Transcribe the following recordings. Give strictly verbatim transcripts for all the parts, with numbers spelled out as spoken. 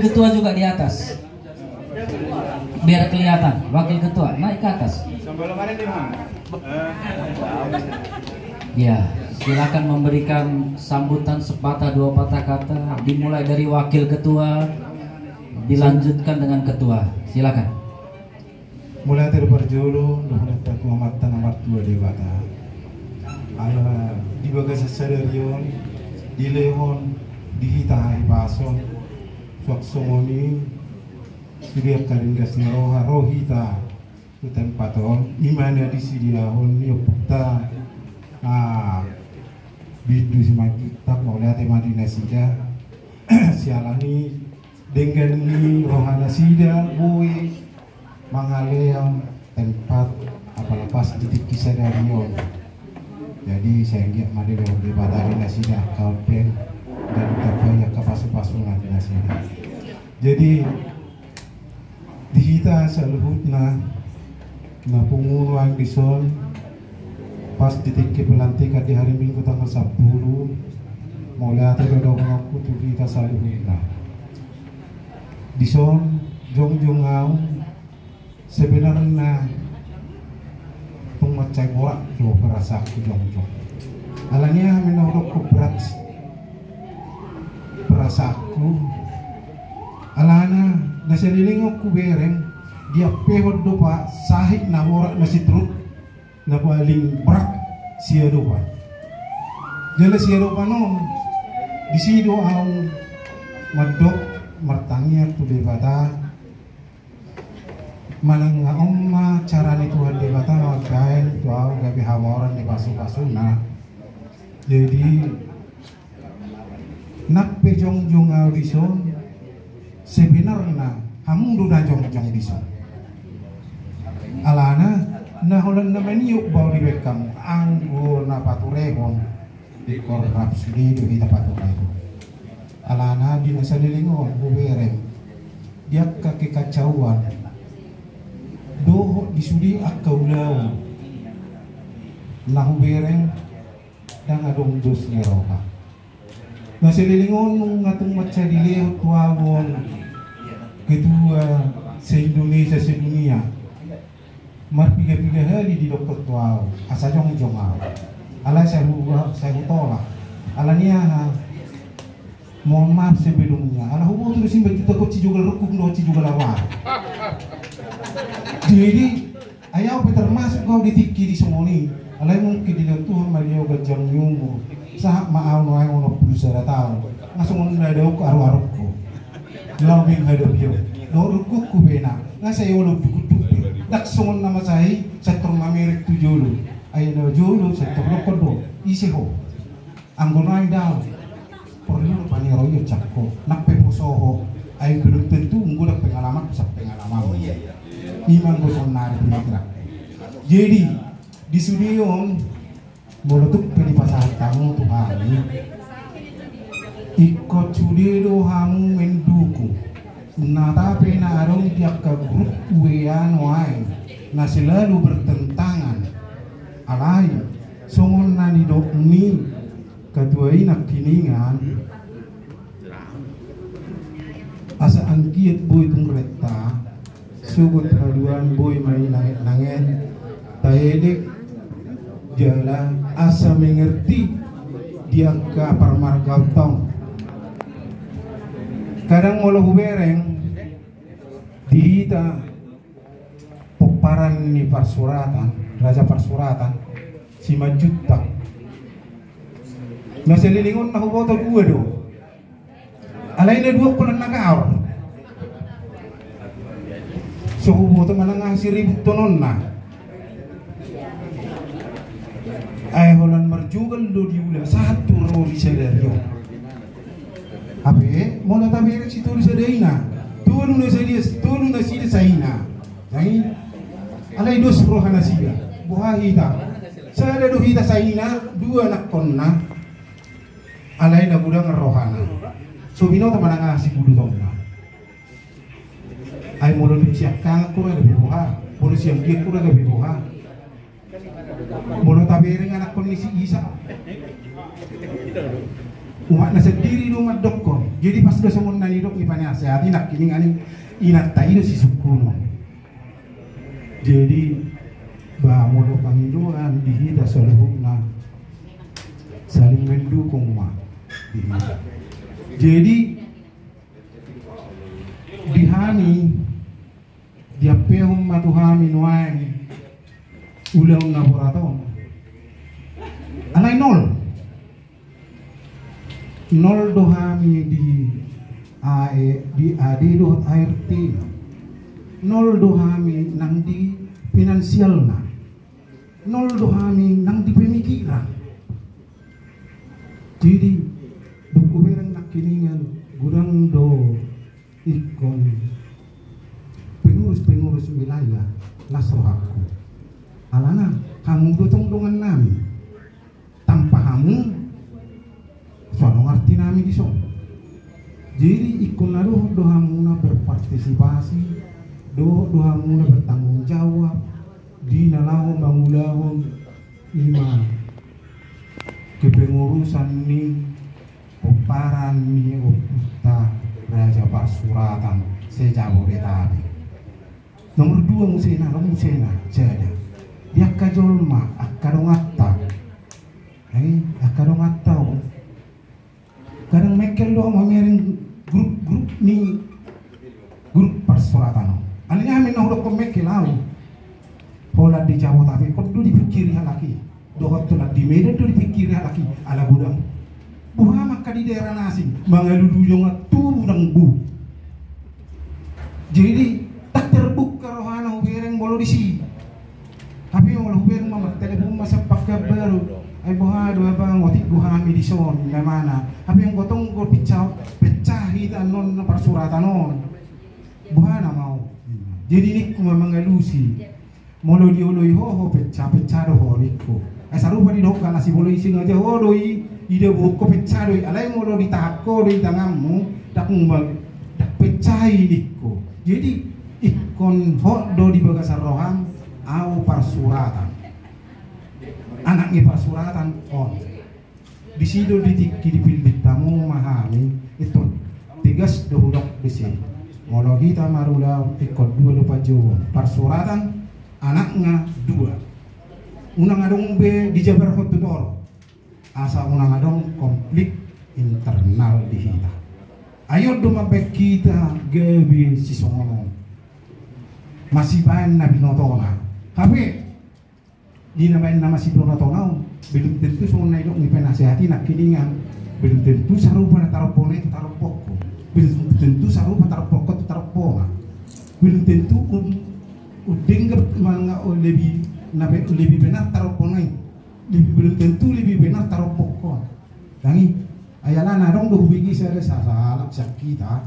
Ketua juga di atas. Biar kelihatan, wakil ketua, naik ke atas. Ya, silakan memberikan sambutan sepatah dua patah kata, dimulai dari wakil ketua, dilanjutkan dengan ketua. Silakan. Mauliate parjolo, dohononta tu Amanta na martua Debata. Ala di bagasan sadari on, dilehon di hita hahipason, suang songon i, sude angka ringgas ni roha, ro hita tu tempat on, i ma na disediahon ni ompunta, ah, Bindu Simanjuntak, mauliate ma di nasida, siala ni denggan ni rohanasida, boi mangalean tempat, apala pas di tingki sadari on. Jadi, sai anggiat ma dilehon Debata di nasida angka ondeng, dan ditambai angka pasu-pasuna di nasida. Jadi, di hita saluhutna, na pungu nuaeng dison, pas di tingki pelantikan di hari Minggu tanggal sampulu, mauliate do dohononku tu hita saluhutna. Dison, jongjong au, sebenarna tung mansai borat do perasaanku jongjong. Alani aha ma na hudokkon borat perasaanku? Alana na saleleng on hubereng, diampehon do pa sahit na borat, na stroke na paling borat siadopan. Jala siadopan on, disi do au mandok martangiang tu Debata, manang nga on ma cara ni Tuhan Debata mambahen tu au gabe hamoraon ni pasu-pasuna. Jadi, nang pe jongjong au dison, sebenarna hamu do na jongjong dison. Alana, na holan na maniop bahu dibahen hamu, anggo na paturehon, di korrap sude do hita paturehon. Alana di na saleleng on hubereng, di angka kekacauan dohot di sude angka ulaon na hubereng, ndang adong dos ni roha. Na saleleng on nunga tung mansai dilehon tu au on ketua se-Indonesia, sedunia. Marpiga-piga hali didokkon tu au asa jongjong au. Alai sai hu-, sai hutolak. Alani aha? Mohon maaf sebelumnya. Ala huboto do Simanjuntak on sijogal rungkung dohot sijogal aruaru. Jadi, ai au pe termasuk do di tingki di songon i. Alai mungkin dilehon Tuhan ma di au ganjang ni umur. Sahat ma au nuaeng onom pulu sada taon. Nga songon na daong aruarungku. Laho menghadapi on. Dohot rungkungku pe na, nga sai olo dukut-dukut pe. Ndang songon na masa i, sai tor mamereng tu jolo. Ai na jolo, sai tor dokkon do, ise ho? Anggo nuaeng daong, porlu do paneroion sian ho. Nang pe poso ho, ai belum tentu anggo ndang pengalamanku sian pengalamanmu. I ma anggo saonnari pikiranku. Jadi, di sude on, molo tung pe dipasahat hamu tu hami, ingkon sude do hamu mendukung. Nata pe na adong di angka grup W A nuaeng na selalu bertentangan. Alai, songon na nidok ni ketua i nangkiningan, asa anggiat boi tung renta, sogot haduan boi ma i nanget-nanget, taelek jala asa mengerti di angka parmargaonta on. Kadang molo hubereng di hita pomparan ni parsuratan, raja parsuratan, Simanjuntak. Na saleleng on na huboto dua do. Alai na dua holan na gaor. So huboto manang aha siributhononna. Ai holan marjogal do diula sahat tu ro di sadari on. Hape molo tabereng si tolu sada ina, tolu nasida, tolu nasida saina. Alai dos rohanasida. Boha hita? Sada do hita saina, dua anakkonna. Alai na godang rohana. So binoto manang aha sibudutonna. Ai molo dung siangkangan hurang gabe boha, molo sianggian hurang gabe boha. Molo tabereng anakkon ni si Isa, umakna sandiri do mandokkon, Jadi pas do songon na nidok ni panasehati nangkiningan i, inanta i do sisungkunon. Jadi ba molo pangidoan di hita saluhutna saling mendukung ma di hita. Jadi di hami diampehon ma tu hami nuaeng ulaon na borat on. Alai nol. Nol do hami di A E, di A D dohot A R T. Nol do hami nang di finansialna. Nol do hami nang di pemikiran. Jadi dung hubereng nangkiningan godang do ingkon pengurus-pengurus wilayah, las rohangku. Alana hamu do tong dongannami. Tanpa hamu so adong artinami dison. Jadi ingkon na dohot do hamuna berpartisipasi, dohot do hamuna bertanggung jawab di na laho mangulahon ima kepengurusan ni pomparan ni ompunta Raja Parsuratan se-Jabodetabek. Nomor dua musena, ro musena sada. Di angka jolma, angka donganta. Eh, angka donganta on. Kadang mengkel do mamereng grup-grup ni grup Parsuratan on. Alai hami na hudokkon mengkel au. Holan di Jabodetabek on do dipingkiri halak i. Dohot tu na di Medan do dipingkiri halak i, ala godang. Boha ma angka di daerah na asing, mangalului dongan tubu nang bu. Jadi tak terbuka rohana hubereng molo disi. Hape molo hubereng ma martelepon ma sian Pekanbaru. Ai boha do abang, otik do hami dison, na mana. Hape anggo tong do pecah, pecah hita annon na Parsuratan on. Boha nama au. Jadi ningku ma mangalusi. Molo dioloi ho, ho pecah, pecah do ho ningku. Ai sarupa didok halak Sibolon i, singaja ho do i, ida bohut ho pecah do i. Alai molo ditahap ho do i tanganmu, ndang mungkin, ndang pecah i ningku. Jadi ingkon hot do di bagasan roham, au Parsuratan. Anak ni Parsuratan on. Disi do di tingki di pildit hamu ma hami, ingkon tegas do hudok disi. Molo hita marulaon ingkon dua do panjouon. Parsuratan anakna dua. Unang adong be dijabarhon tu toru. Asa unang adong konflik internal di hita. Ai on do mambaen hita gabe sisongon on. Masibaen na binotona. Hape di na baen na masibinotona on, belum tentu songon na nidok ni penasehat i nangkiningan, belum tentu sarupa na tarompona i tu tarompongku. Belum tentu sarupa tarompongku tu tarompona. Belum tentu un-, undenggan manga-, o, lebih, na be-, lebih benar tarompona i. Lebih, belum tentu lebih benar tarompongku. Tangi, ai alana adong do hubege sada sa-, sahalak sian hita.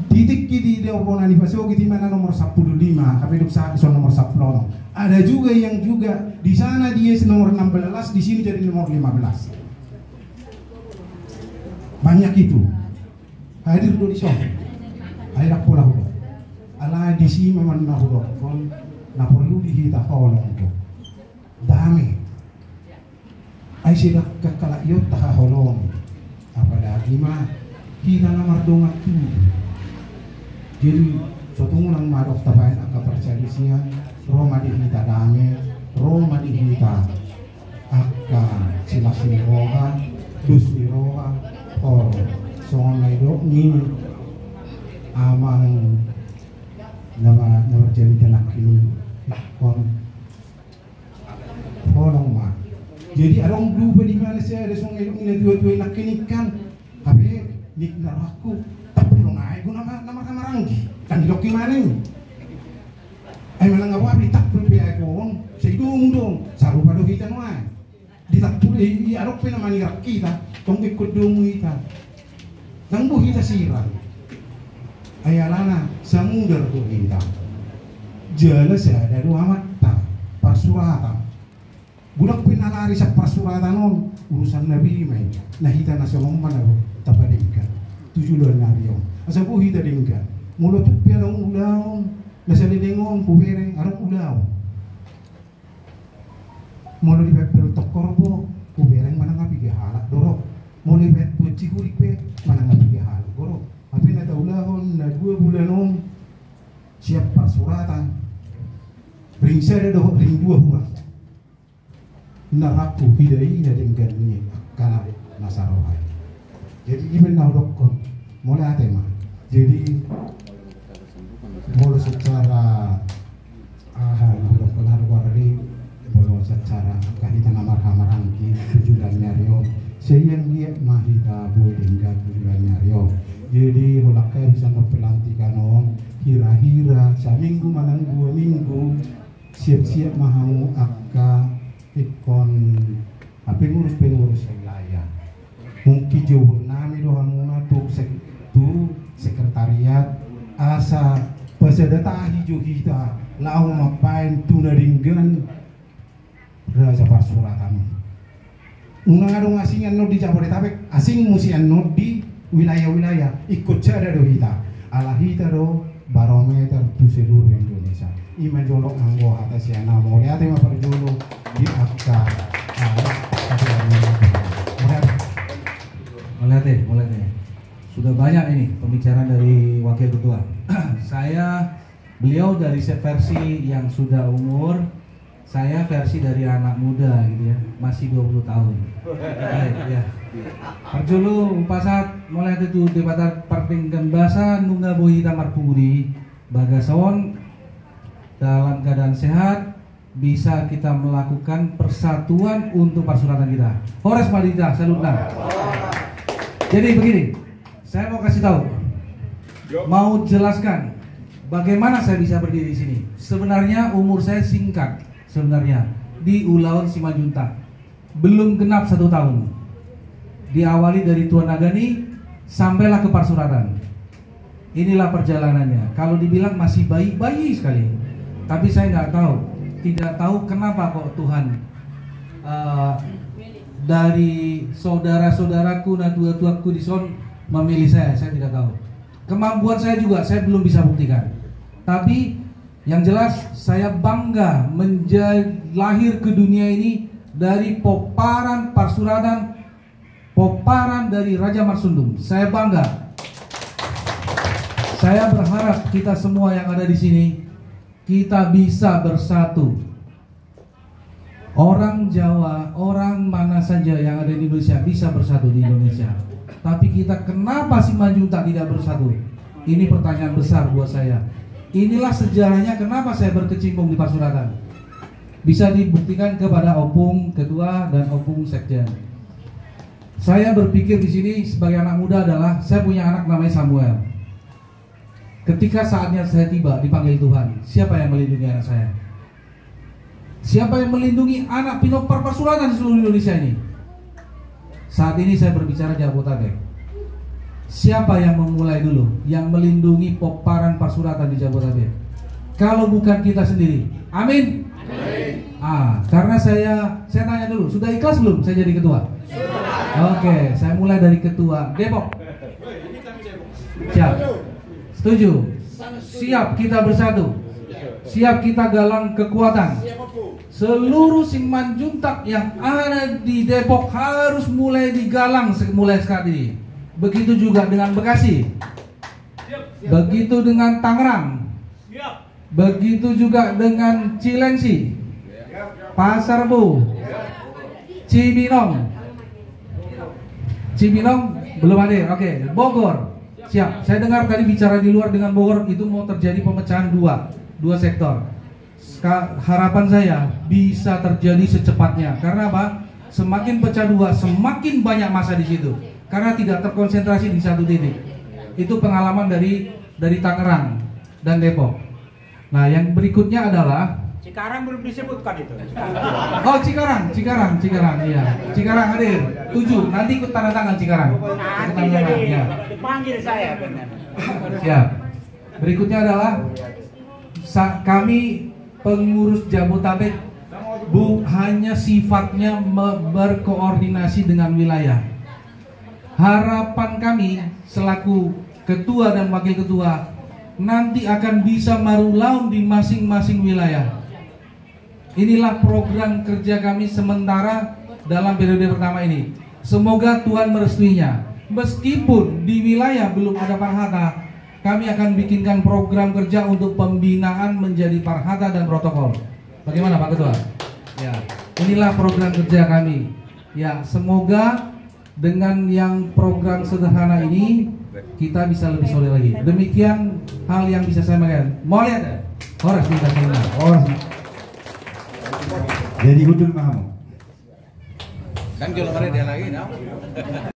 Di tingki di, di ombona ni pasogit i ma na nomor sampulu lima, hape dung sahat dison nomor sampulu onom. Ada juga yang juga di sana dia nomor enam belas, di sini jadi nomor lima belas. Banyak itu. Hadir do dison. Ai ndang pola hudok. Alai disi ma na hudokkon, na porlu di hita holong do. Dame. Ai sai ndang halak i on tahaholongi. Apalagi ma hita na mardongan tubu. Jadi so tung unang ma adong tabaen angka parsalisian, ro ma di hita dame, ro ma di hita angka silas ni roha, dos ni roha, holong. Songon na nidok ni amang na ma-, na marjamita nangkin i, ingkon holong ma. Jadi adong do ba di mana sada songon na nidok ni na tua-tua i nangkin i kan. Hape nidok ni rohangku, tapi adong aek do na ma-, na marhaha maranggi. Kan didok i mana i. Ai manang aha pe ditampul pe aek on, sai domu do. Sarupa do hita nuaeng. Ditampul, eh, i adong pe na manirang hita, tong ingkon domu hita. Ndang boi hita sirang. Ai alana samudar do hita. Jala sada do amanta, parsuratan. Godang pe na lari sian parsuratan on, urusan na bima i. Na hita na songon on ma na tapadenggan tu joloan ni ari on. Asa boi hita denggan. Molo tung pe adong ulaon, na saleleng on hubereng adong ulaon. Molo dipaimbaru tongkor bo, hubereng manang na piga halak do ro. Molo ibaen tu Cihurik pe manang na piga hali goro. Hape na taulahon na dua bulan on siap parsuratan. Ring sada dohot ring dua hurang. Na rap tu hida i na denggan ni angka na saroha i. Jadi i ma na hudokkon. Mauliate ma. Jadi molo secara aha, molo pengaruh warni, molo secara angka hita na marhahamaranggi tu joloan ni ari on, seian dia ma hita boi denggan tu joloan ni ari on. Jadi holan angka bisa ma pelantikan on, hira-hira saminggu manang dua minggu, siap-siap ma hamu angka ingkon pengurus-pengurus wilayah. Mungkin jouhon nami do hamuna tu sek-, tu sekretariat, asa pasada tahi jo hita laho mambaen tu na denggan raja parsuratan. Unang adong asing annon di Jabodetabek, asing muse annon di wilayah-wilayah, ingkon sada do hita. Ala hita do barometer tu seluruh Indonesia. I ma jolo anggo hata sian au, mauliate ma parjolo di angka, ah, mauliate. Mauliate, mauliate. Sudah banyak ini pembicaraan dari Wakil Ketua. Saya, beliau dari se-, versi yang sudah umur, saya versi dari anak muda gitu ya, masih dua puluh tahun. Baik, ya. Parjolo hupasahat mauliate tu Debata pardenggan basa nunga boi hita marpungu di bagasan on dalam keadaan sehat, bisa kita melakukan persatuan untuk parsuratan kita. Horas ma di hita saluhutna. Jadi begini, saya mau kasih tahu, mau jelaskan bagaimana saya bisa berdiri di sini. Sebenarnya umur saya singkat sebenarnya di ulaon Simanjuntak. Belum genap satu tahun. Diawali dari Tua Nagani, sampailah ke Parsuratan. Inilah perjalanannya. Kalau dibilang masih bayi, bayi sekali. Tapi saya nggak tahu, tidak tahu kenapa kok Tuhan, eh, dari saudara-saudaraku, natuatuaku di son memilih saya, saya tidak tahu. Kemampuan saya juga, saya belum bisa buktikan. Tapi yang jelas, saya bangga menja-, lahir ke dunia ini dari pomparan parsuratan, pomparan dari Raja Marsundum. Saya bangga. Saya berharap kita semua yang ada di sini, kita bisa bersatu. Orang Jawa, orang mana saja yang ada di Indonesia bisa bersatu di Indonesia. Tapi kita kenapa Simanjuntak tidak bersatu? Ini pertanyaan besar buat saya. Inilah sejarahnya kenapa saya berkecimpung di Parsuratan. Bisa dibuktikan kepada Opung Ketua dan Opung Sekjen. Saya berpikir di sini sebagai anak muda adalah, saya punya anak namanya Samuel. Ketika saatnya saya tiba dipanggil Tuhan, siapa yang melindungi anak saya? Siapa yang melindungi anak pinompar Parsuratan di seluruh Indonesia ini? Saat ini saya berbicara Jabodetabek. Siapa yang memulai dulu, yang melindungi pomparan Parsuratan di Jabodetabek? Kalau bukan kita sendiri. Amin? Amin. Ah, karena saya, saya tanya dulu, sudah ikhlas belum saya jadi ketua? Sudah. Oke, saya mulai dari ketua Depok. Siap. Setuju? Siap kita bersatu. Siap kita galang kekuatan. Seluruh Simanjuntak yang ada di Depok harus mulai digalang se-, mulai sekarang ini. Begitu juga dengan Bekasi. Begitu dengan Tangerang. Begitu juga dengan Cilengsi, Pasar Rebo, Cibinong. Cibinong belum hadir. Oke, Bogor. Siap. Saya dengar tadi bicara di luar dengan Bogor itu mau terjadi pemecahan dua, dua sektor. Ska-, harapan saya bisa terjadi secepatnya. Karena apa? Semakin pecah dua, semakin banyak massa di situ. Karena tidak terkonsentrasi di satu titik. Itu pengalaman dari, dari Tangerang dan Depok. Nah, yang berikutnya adalah Cikarang belum disebutkan itu. Oh, Cikarang, Cikarang, Cikarang, iya. Cikarang hadir. Tujuh, nanti ikut tanda tangan Cikarang. Nanti jadi dipanggil saya. Siap. Berikutnya adalah sa-, kami pengurus Jabodetabek bu-, hanya sifatnya me-, berkoordinasi dengan wilayah. Harapan kami selaku ketua dan wakil ketua nanti akan bisa marulaon di masing-masing wilayah. Inilah program kerja kami sementara dalam periode pertama ini. Semoga Tuhan merestuinya. Meskipun di wilayah belum ada Parhata, kami akan bikinkan program kerja untuk pembinaan menjadi Parhata dan protokol. Bagaimana, Pak Ketua? Ya, inilah program kerja kami. Ya, semoga dengan yang program sederhana ini kita bisa lebih solid lagi. Demikian hal yang bisa saya sampaikan. Mau lihat ya? Horas di atas ini. Horas. Jadi hudul mahamu. Dan kalau mereka lagi, nah.